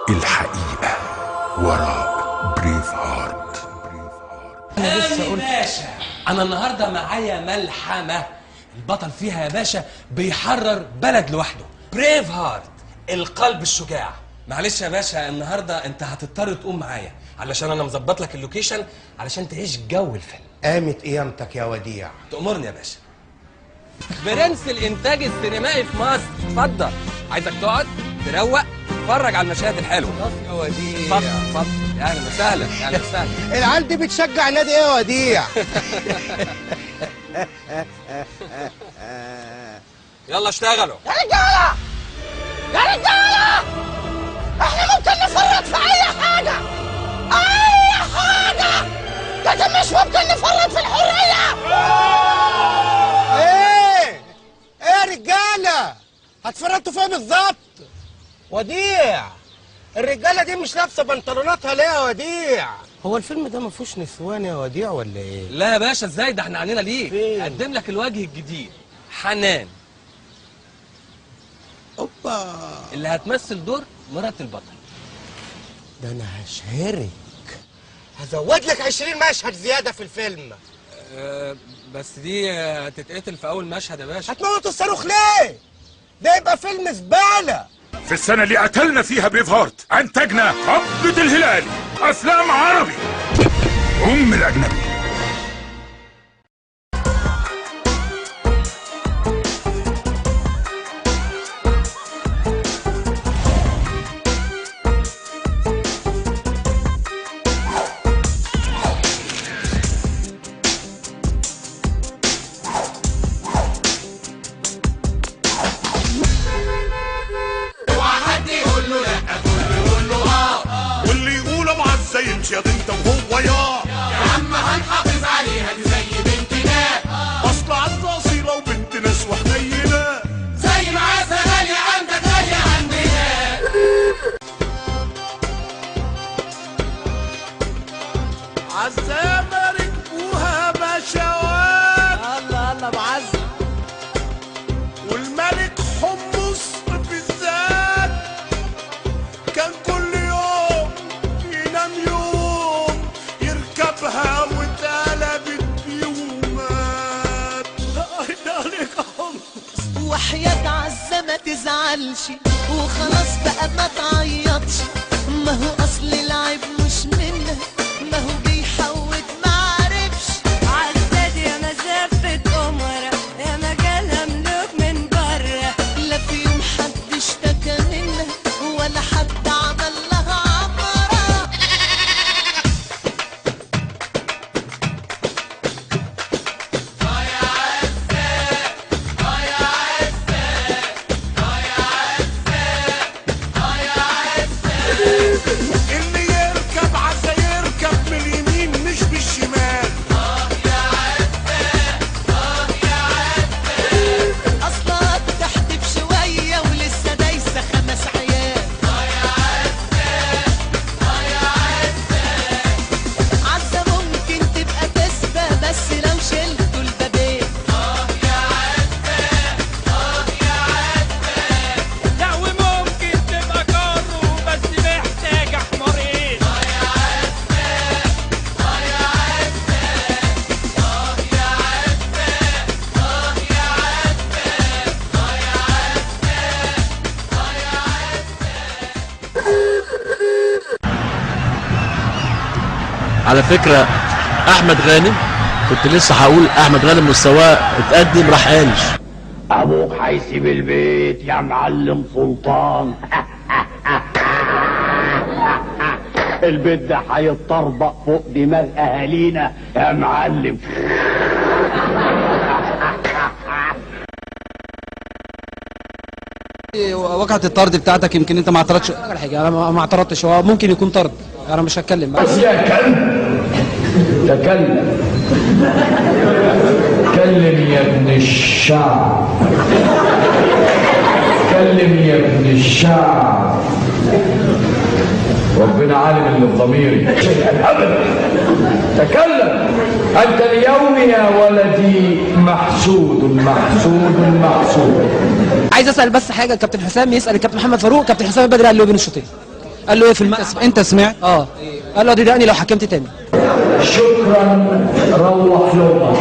الحقيقة وراء بريف هارت. انا لسه قلت باشا، انا النهارده معايا ملحمة البطل فيها يا باشا بيحرر بلد لوحده. بريف هارت، القلب الشجاع. معلش يا باشا، النهارده انت هتضطر تقوم معايا علشان انا مظبط لك ال location علشان تعيش جو الفيلم. قامت قيامتك يا وديع. تأمرني يا باشا. برنس الانتاج السينمائي في مصر، اتفضل. عايزك تقعد تروق، تتفرج على المشاهد الحلوة. خلاص يا وديع، اتفضل اتفضل. يا اهلا وسهلا، يا اهلا وسهلا. العيال دي بتشجع نادي ايه يا وديع؟ يلا اشتغلوا يا رجاله، يا رجاله، احنا ممكن نفرط في اي حاجة، اي حاجة، لكن مش ممكن نفرط في الحرية. ايه ايه يا رجاله، هتفرطوا فين بالظبط؟ وديع، الرجالة دي مش لابسه بنطلوناتها ليه يا وديع؟ هو الفيلم ده ما فيهوش نسوان يا وديع ولا ايه؟ لا يا باشا، ازاي ده احنا عنينا ليه؟ اقدم لك الوجه الجديد، حنان. اوبا، اللي هتمثل دور مرات البطل. ده انا هشهرك، هزود لك 20 مشهد زيادة في الفيلم. بس دي هتتقتل في اول مشهد يا باشا. هتموت الصاروخ ليه؟ ده يبقى فيلم زبالة. في السنة اللي قتلنا فيها بريف هارت أنتجنا قبضة الهلال، أفلام عربي أم الأجنبي. واللي يقول ابو عزه يمشي يا انت وهو يا عم هنحافظ عليها دي زي بنتنا، اصل عزه اصيلة وبنت ناس وحنينه، زي ما عزه غالية عندك غالية عندنا. عزه ما ركبوها بشوات، الله الله ابو عزه، والملك حمص بالذات كان كل يوم ينام يوم يركبها واتقلبت بيه ومات. عليك حمص. وحياة عزة ما تزعلش وخلاص بقى ما تعيطش، ما هو أصل العيب مش منها، ما هو بيحوت ما عرفش. عزة دي يا مزفة أمرا، يا مجالها ملوك من برا، لا في يوم حد اشتكى منها ولا حد عمل لها عمرة. اللي يركب عزة يركب من اليمين مش بالشمال. أصلها بتحدف شوية ولسه دايسة 5 عيال. عزة ممكن تبقى تسبة بس لو شلتوا البابين. لا وممكن تبقى كارو بس محتاجة حمارين. على فكرة أحمد غانم، كنت لسه هقول أحمد غانم مستواه اتقدم راح قالش. أبوك هيسيب البيت يا معلم سلطان. البيت ده هيتطربق فوق دماغ أهالينا يا معلم. وقعت الطرد بتاعتك، يمكن انت ما اعترضتش ولا حاجة. انا ما اعترضتش، هو ممكن يكون طرد، انا مش هتكلم. بس يا كلب تكلم، كلم يا ابن الشعب، كلم يا ابن الشعب، ربنا عالم اللي في ضميري شيئا ابدا. تكلم انت اليوم يا ولدي، محسود محسود محسود. عايز اسال بس حاجة، كابتن حسام يسال الكابتن محمد فاروق. كابتن حسام بدري قال له بين الشوطين، قال له ايه في الملعب؟ انت سمعت؟ اه، قال له دي دقني لو حكمت تاني. شكرا، روح لامك.